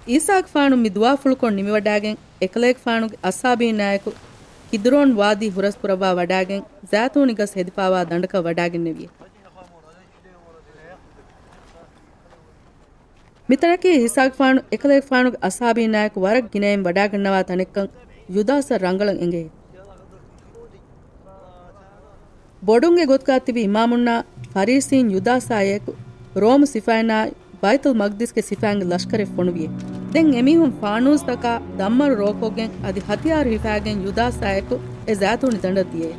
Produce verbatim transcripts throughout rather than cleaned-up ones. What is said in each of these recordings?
އީސާގެފާނު މި ދުޢާފުޅުކޮށް ނިމިވަޑާގެން، އެކަލޭގެފާނުގެ އަޞްޙާބީންނާއެކު ކިދުރޯން ވާދީ ހުރަސްކުރައްވާ ވަޑާގެން، ޒައިތޫނި ގަސް ހެދިފާވާ ދަނޑަކަށް ވަޑާގެންނެވިއެ. މިތަނަކީ އީސާގެފާނު އެކަލޭގެފާނުގެ އަޞްޙާބީންނާއެކު ވަރަށް ގިނައިން ވަޑާގަންނަވާ ތަނެއްކަން ޔުދާސަށް ރަނގަޅަށް އެނގޭ. ބޮޑުންގެ ގޮތުގާ ތިބި އިމާމުންނާ ފަރީސީން ޔުދާސާއެކު ރޯމު ސިފައިންނާ ބައިތުލް މަގްދިސްގެ ސިފައިންގެ ލަޝްކަރެއް ފޮނުވިއޭ. ދެން އެމީހުން ފާނޫސްތަކާ ދަންމަރު ރޯކޮށްގެން އަދި ހަތިޔާރު ހިފާގެން ޔުދާސާއެކު އެ ޒައިތޫނި ދަނޑަށް ދިޔައޭ.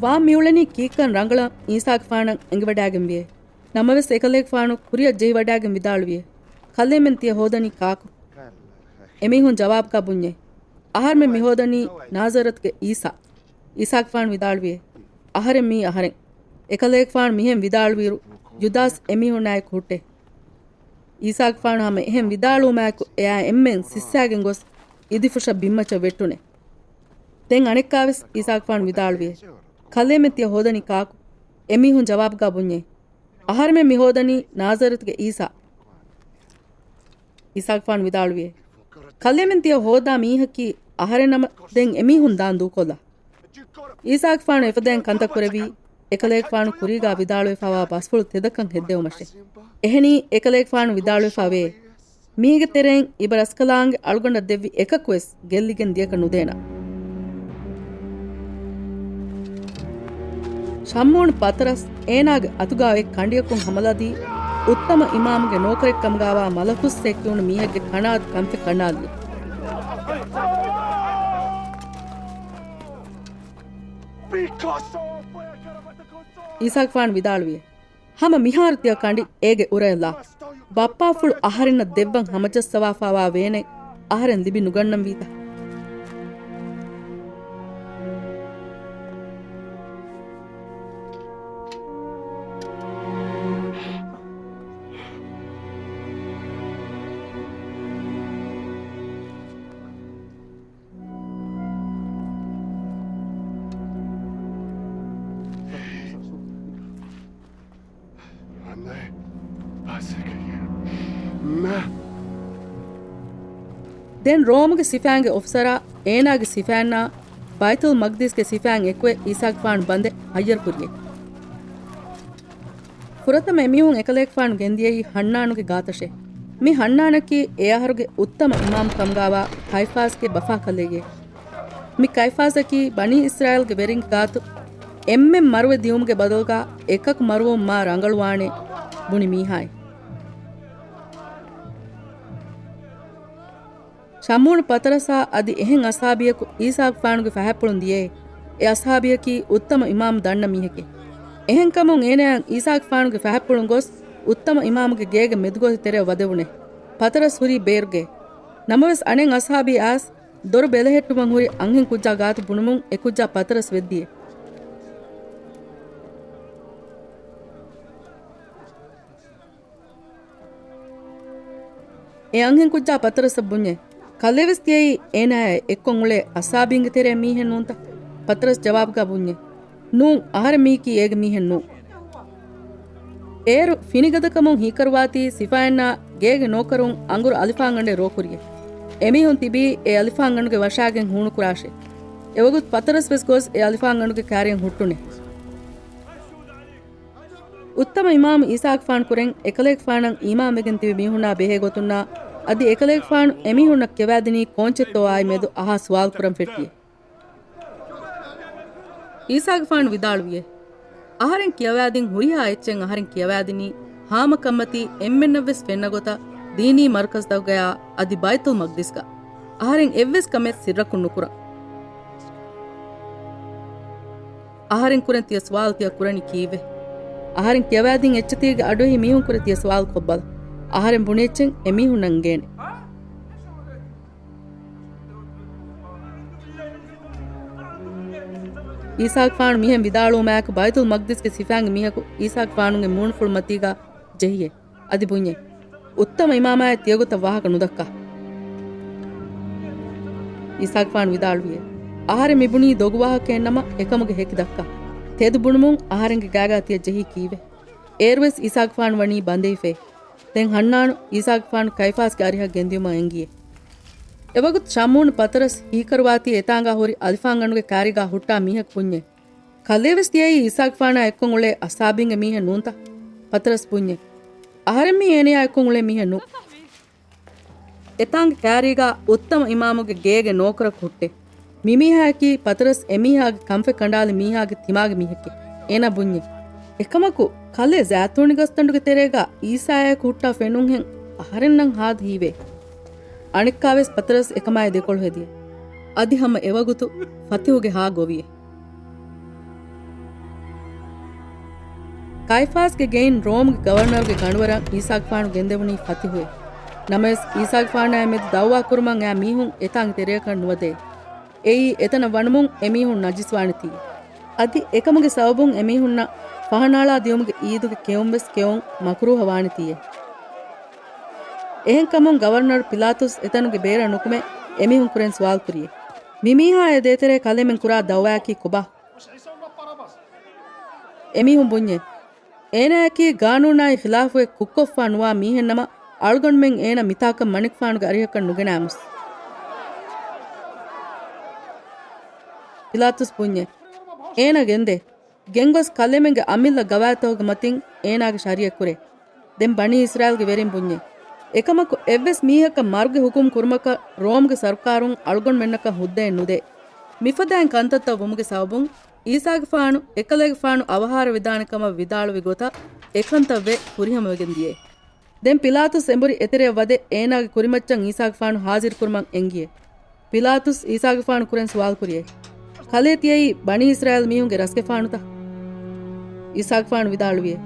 ވާން މިއުޅެނީ ކީއްކަން ރަނގަޅަށް އީސާގެފާނަށް އެނގިވަޑާގެންވިއޭ. ނަމަވެސް އެކަލޭގެފާނު ކުރިއަށް ޖެހިވަޑާގެން ވިދާޅުވިއޭ، ކަލޭމެން ތިޔަ ހޯދަނީ ކާކު؟ އެމީހުން ޖަވާބުގާ ބުންޏޭ، އަހަރުމެން މި ހޯދަނީ ނާޒަރަތުގެ އީސާ. އީސާގެފާނު ވިދާޅުވިއޭ، އަހަރެން މީ އަހަރެން. އެކަލޭގެފާނު މިހެން ވިދާޅުވިއިރު، ޔުދާސް އެމީހުންނާއެކު ހުއްޓޭ. އީސާގެފާނު ހަމަ އެހެން ވިދާޅުވުމާއެކު އެއާ އެންމެން ސިއްސާގެން ގޮސް އިދިފުށަށް ބިންމައްޗަށް ވެއްޓުނޭ. ދެން އަނެއްކާވެސް އީސާގެފާނު ވިދާޅުވިއޭ، ކަލޭމެން ތިޔަ ހޯދަނީ ކާކު؟ އެމީހުން ޖަވާބުގާ ބުންޏޭ، އަހަރެމެން މި ހޯދަނީ ނާޒަރަތުގެ އީސާ. އީސާގެފާނު ވިދާޅުވިއޭ، ކަލޭމެން ތިޔަ ހޯދާ މީހަކީ އަހަރެންނަމަ، ދެން އެމީހުން ދާން ދޫކޮށްލާ. އީސާގެފާނު އެފަދައިން ކަންތައް ކުރެވީ، އެކަލޭގެފާނު ކުރީގާ ވިދާޅުވެފާވާ ބަސްފުޅު ތެދަކަށް ހެއްދެވުމަށޭ. އެހެނީ، އެކަލޭގެފާނު ވިދާޅުވެފާވޭ، މީގެ ތެރެއިން އިބަރު އަސްކަލާންގެ އަޅުގަނޑަށް ދެއްވި އެކަކުވެސް ގެއްލިގެން ދިޔަކަށް ނުދޭނަން. ޝަމްއޫނު ޕަތަރަސް އޭނާގެ އަތުގާ އޮތް ކަނޑިއަކުން ހަމަލާދީ، އުއްތަމަ އިމާމުގެ ނޯކަރެއް ކަމުގާވާ މަލަކުސްއޭ ކިޔުނު މީހެއްގެ ކަނާތު ކަންފަތް ކަނޑާލިއެ. އީސާގެފާނު ވިދާޅުވިއޭ، ހަމަ މިހާރު ތިޔަ ކަނޑި އޭގެ އުރަޔަށްލާ. ބައްޕާފުޅު އަހަރެންނަށް ދެއްވަން ހަމަޖައްސަވާފާވާ ވޭނެއް އަހަރެން ލިބި ނުގަންނަންވީތަ؟ ދެން ރޯމުގެ ސިފައިންގެ އޮފިސަރާ އޭނާގެ ސިފައިންނާ ބައިތުލް މަގްދިސްގެ ސިފައިން އެކުވެ އީސާގެފާނު ބަނދެ ހައްޔަރުކުރިއެ. ފުރަތަމަ އެމީހުން އެކަލޭގެފާނު ގެންދިޔައީ ހަންނާނުގެ ގާތަށޭ. މި ހަންނާނަކީ އެ އަހަރުގެ އުއްތަމަ އިމާމު ކަމުގާވާ ކައިފާސްގެ ބަފާކަލެއްޔޭ. މި ކައިފާސަކީ ބަނީ އިސްރާއީލްގެ ވެރިންގެ ގާތު އެންމެން މަރުވެ ދިޔުމުގެ ބަދަލުގާ އެކަކު މަރުވުން މާ ރަނގަޅުވާނޭ ބުނި މީހާއެއް. ޝަމްއޫނު ޕަތަރަސާ އަދި އެހެން އަޞްޙާބިޔަކު އީސާގެފާނުގެ ފަހަތްޕުޅުން ދިޔައޭ. އެ އަޞްޙާބިޔަކީ އުއްތަމަ އިމާމު ދަންނަ މީހެކޭ. އެހެންކަމުން އޭނަޔަށް އީސާގެފާނުގެ ފަހަތްޕުޅުން ގޮސް އުއްތަމަ އިމާމުގެ ގޭގެ މެދުގޯތި ތެރެއަށް ވަދެވުނޭ. ޕަތަރަސް ހުރީ ބޭރުގައޭ. ނަމަވެސް އަނެއް އަޞްޙާބީ އައިސް ދޮރު ބެލެހެއްޓުމަށް ހުރި އަންހެން ކުއްޖާ ގާތު ބުނުމުން އެ ކުއްޖާ ޕަތަރަސް ވެއްދިޔޭ. އެ އަންހެން ކުއްޖާ ޕަތަރަސަށް ބުންޏޭ، ކަލޭވެސް ތިޔައީ އޭނާޔާ އެއްކޮށް އުޅޭ އަޞްޙާބީންގެ ތެރޭ މީހެއް ނޫންތަ؟ ޕަތަރަސް ޖަވާބުގާ ބުންޏޭ، ނޫން، އަހަރެން މީކީ އޭގެ މީހެއް ނޫން. އޭރު ފިނިގަދަކަމުން ހީކަރުވާތީ ސިފައިންނާ ގޭގެ ނޯކަރުން އަނގުރު އަލިފާންގަނޑެއް ރޯކުރިޔޭ. އެމީހުން ތިބީ އެ އަލިފާންގަނޑުގެ ވަށާގެން ހޫނުކުރާށޭ. އެވަގުތު ޕަތަރަސް ވެސް ގޮސް އެ އަލިފާންގަނޑުގެ ކާރިޔަށް ހުއްޓުނޭ. އުއްތަމަ އިމާމު އީސާގެފާނު ކުރެން އެކަލޭގެފާނަށް އީމާންވެގެން ތިބި މީހުންނާ ބެހޭ ގޮތުންނާ އަދި އެކަލޭގެފާނު އެމީހުންނަށް ކިޔަވާދިނީ ކޯންޗެއްތޯ އާއި މެދު އަހާ ސުވާލު ކުރަން ފެއްޓިޔޭ. އީސާގެފާނު ވިދާޅުވިޔޭ، އަހަރެން ކިޔަވާދިން ހުރިހާ އެއްޗެއް އަހަރެން ކިޔަވާދިނީ ހާމަކަންމަތީ އެންމެންނަށްވެސް ފެންނަ ގޮތަށް ދީނީ މަރުކަޒްތަކުގަޔާ އަދި ބައިތުލް މަގްދިސްގަ. އަހަރެން އެއްވެސް ކަމެއް ސިއްރަކުން ނުކުރަން. އަހަރެން ކުރެން ތިޔަ ސުވާލު ތިޔަ ކުރަނީ ކީއްވެ؟ އަހަރެން ކިޔަވާދިން އެއްޗެތީގެ އަޑުއެހި މީހުން ކުރެ ތިޔަ ސުވާލު ކޮށްބަލަ. އަހަރެން ބުނި އެއްޗެއް އެމީހުންނަށް އިނގޭނެ. އީސާގެފާނު މިހެން ވިދާޅުވުމާއެކު ބައިތުލް މަގްދިސްގެ ސިފައިންގެ މީހަކު އީސާގެފާނުގެ މޫނުފުޅު މަތީގާ ޖެހިޔޭ. އަދި ބުންޏޭ، އުއްތަމަ އިމާމާއަށް ތިޔަގޮތަށް ވާހަކަ ނުދައްކާ. އީސާގެފާނު ވިދާޅުވިޔޭ، އަހަރެން މިބުނީ ދޮގު ވާހަކައެއްނަމަ އެކަމުގެ ހެކި ދައްކާ. ތެދު ބުނުމުން އަހަރެންގެ ގާގާ ތިޔަ ޖެހީ ކީއްވެ؟ އޭރުވެސް އީސާގެފާނު ވަނީ ބަނދެވިފައި. ދެން ހަންނާނު އީސާގެފާނު ކައިފާސްގެ އަރިހަށް ގެންދިޔުމަށް އެނގިއޭ. އެވަގުތު ޝަމޫނު ޕަތަރަސް ހީކަރުވާތީ އެތާނގާ ހުރި އަލިފާންގަނޑުގެ ކާރީގާ ހުއްޓާ މީހަކު ބުންޏޭ. ކަލޭވެސް ތިޔައީ އީސާގެފާނާ އެއްކޮށް އުޅޭ އަސްހާބީންގެ މީހެއް ނޫންތަ؟ ޕަތަރަސް ބުންޏޭ. އަހަރެން މީ އޭނަޔާ އެއްކޮށް އުޅޭ މީހެއް ނޫން. އެތާނގެ ކާރީގާ އުއްތަމަ އިމާމުގެ ގޭގެ ނޯކަރަކު ހުއްޓޭ. މިމީހާއަކީ ޕަތަރަސް އެމީހާގެ ކަންފަތް ކަނޑާލި މީހާގެ ތިމާގެ މީހެކޭ. އޭނާ ބުންޏޭ. އެކަމަކު، ކަލޭ ޒައިތޫނި ގަސްދަނޑުގެ ތެރޭގާ އީސާއާއެކު ހުއްޓާ ފެނުންހެން އަހަރެންނަށް ހާދަ ހީވޭ. އަނެއްކާވެސް ޕަތަރަސް އެކަމާއި ދެކޮޅު ހެދިޔޭ. އަދި ހަމަ އެވަގުތު ފަތިހުގެ ހާ ގޮވިޔޭ. ކައިފާސްގެ ގެއިން ރޯމްގެ ގަވަރނަރުގެ ގަނޑުވަރަށް އީސާގެފާނު ގެންދެވުނީ ފަތިހުއޭ. ނަމަވެސް، އީސާގެފާނާއި މެދު ދައުވާ ކުރުމަށް އައި މީހުން އެތާނގެ ތެރެއަކަށް ނުވަދެއޭ. އެއީ އެތަނަށް ވަނުމުން އެމީހުން ނަޖިސްވާނެތީ. އަދި އެކަމުގެ ސަބަބުން އެމީހުންނަށް ފަހަނާޅާ ދިޔުމުގެ އީދުގެ ކެއުންވެސް ކެއުން މަކުރޫހަ ވާނެތީއޭ. އެހެންކަމުން ގަވަރނަރު ޕިލާތުސް އެތަނުގެ ބޭރަށް ނުކުމެ އެމީހުން ކުރެން ސުވާލު ކުރިޔޭ. މި މީހާ އެ ދޭތެރޭ ކަލޭމެން ކުރާ ދައުވާއަކީ ކޮބާ؟ އެމީހުން ބުންޏޭ. އޭނާއަކީ ގާނޫނާއި ޚިލާފުވެ ކުށްކޮށްފާ ނުވާ މީހެއްނަމަ، އަޅުގަނޑުމެން އޭނަ މިތާކަށް މަނިކުފާނުގެ އަރިހަކަށް ނުގެނާމުސް. ޕިލާތުސް ބުންޏޭ. އޭނަ ގެންދޭ. ގެންގޮސް ކަލޭމެންގެ އަމިއްލަ ގަވާއިދުތަކުގެ މަތިން އޭނާގެ ޝަރީއަތް ކުރޭ. ދެން ބަނީ އިސްރާއީލްގެ ވެރިން ބުންޏޭ. އެކަމަކު، އެއްވެސް މީހަކަށް މަރުގެ ހުކުމް ކުރުމަކަށް ރޯމްގެ ސަރުކާރުން އަޅުގަނޑުމެންނަކަށް ހުއްދައެއް ނުދޭ. މިފަދައިން ކަންތައްތައް ވުމުގެ ސަބަބުން، އީސާގެފާނު އެކަލޭގެފާނު އަވަހާރަވެދާނެ ކަމަށް ވިދާޅުވި ގޮތަށް އެކަންތައް ވެ ފުރިހަމަވެގެން ދިޔޭ. ދެން ޕިލާތުސް އެނބުރި އެތެރެއަށް ވަދެ އޭނާގެ ކުރިމައްޗަށް އީސާގެފާނު ހާޒިރުކުރުމަށް އެންގިޔޭ. ޕިލާތުސް އީސާގެފާނު ކުރެން ސުވާލު ކުރިޔޭ. ކަލޭ ތިޔައީ ބަނީ އިސްރާއީލް މީހުންގެ ރަސްގެފާނުތަ؟ އީސާގެފާނު ވިދާޅުވިޔޭ.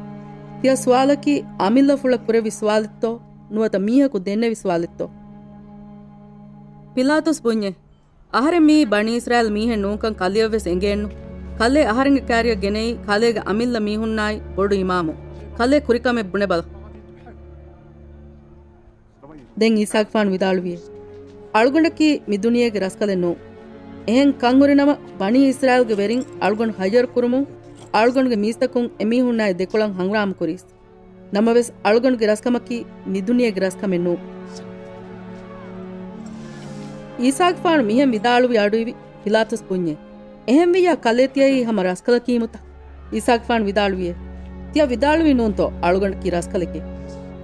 ތިޔަ ސުވާލަކީ އަމިއްލަފުޅަށް ކުރެއްވި ސުވާލެއްތޯ ނުވަތަ މީހަކު ދެންނެވި ސުވާލެއްތޯ؟ ޕިލާތުސް ބުންޏޭ. އަހަރެން މިއީ ބަނީ އިސްރާއީލް މީހެއް ނޫންކަން ކަލެޔަށްވެސް އެނގޭނު. ކަލޭ އަހަރެންގެ ކާރިއަށް ގެނައީ ކަލޭގެ އަމިއްލަ މީހުންނާއި ބޮޑު އިމާމު. ކަލޭ ކުރިކަމެއް ބުނެބަލަ. ދެން އީސާގެފާނު ވިދާޅުވިޔޭ. އަޅުގަނޑަކީ މި ދުނިޔޭގެ ރަސްކަލެއް ނޫން. އެހެން ކަންހުރި ނަމަ، ބަނީ އިސްރާއީލްގެ ވެރިން އަޅުގަނޑު ހައްޔަރު ކުރުމުން، އަޅުގަނޑުގެ މީސްތަކުން އެމީހުންނާއި ދެކޮޅަށް ހަނގުރާމަ ކުރީސް. ނަމަވެސް، އަޅުގަނޑުގެ ރަސްކަމަކީ މި ދުނިޔޭގެ ރަސްކަމެއް ނޫން. އީސާގެފާނު މިހެން ވިދާޅުވި އަޑުއިވި ޕިލާތުސް ބުންޏޭ. އެހެންވިއްޔާ ކަލޭ ތިޔައީ ހަމަ ރަސްކަލަކީމުތަ؟ އީސާގެފާނު ވިދާޅުވިޔޭ. ތިޔަ ވިދާޅުވީ ނޫންތޯ އަޅުގަނޑަކީ ރަސްކަލެކޭ؟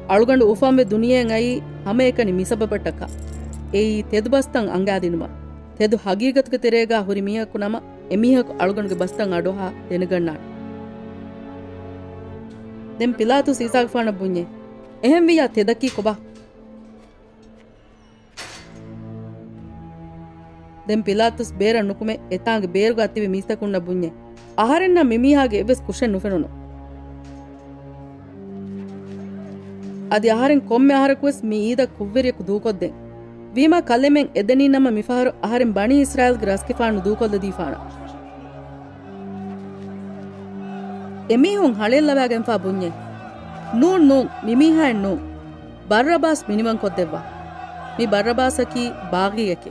އަޅުގަނޑު އުފަންވެ ދުނިޔެއަށް އައީ ހަމައެކަނި މި ސަބަބަށްޓަކާ. އެއީ ތެދު ބަސްތައް އަނގައިދިނުމަށް. ތެދު ހަގީގަތުގެ ތެރޭގާ ހުރި މީހަކު ނަމަ، އެމީހަކު އަޅުގަނޑުގެ ބަސްތައް އަޑުއަހާ ދެނެގަންނާނެ. ދެން ޕިލާތުސް އީސާގެފާނަށް ބުންޏޭ. އެހެންވިއްޔާ ތެދަކީ ކޮބާ؟ ދެން ޕިލާތުސް ބޭރަށް ނުކުމެ، އެތާނގެ ބޭރުގާ ތިބި މީސްތަކުންނަށް ބުންޏޭ. އަހަރެންނަށް މި މީހާގެ އެއްވެސް ކުށެއް ނުފެނުނު. އަދި އަހަރެން ކޮންމެ އަހަރަކުވެސް މި އީދަށް ކުށްވެރިޔަކު ދޫކޮށްދޭން. ވީމާ ކަލޭމެން އެދެނީ ނަމަ މިފަހަރު އަހަރެން ބަނީ އިސްރާއީލްގެ ރަސްގެފާނު ދޫކޮށްލަދީފާނަށް. އެމީހުން ހަޅޭއްލަވާގެންފާ ބުންޏޭ. ނޫން، ނޫން، މި މީހާއެއް ނޫން. ބައްރަބާސް މިނިވަންކޮށްދެއްވާ. މި ބައްރަބާސަކީ ބާޣީއެކޭ.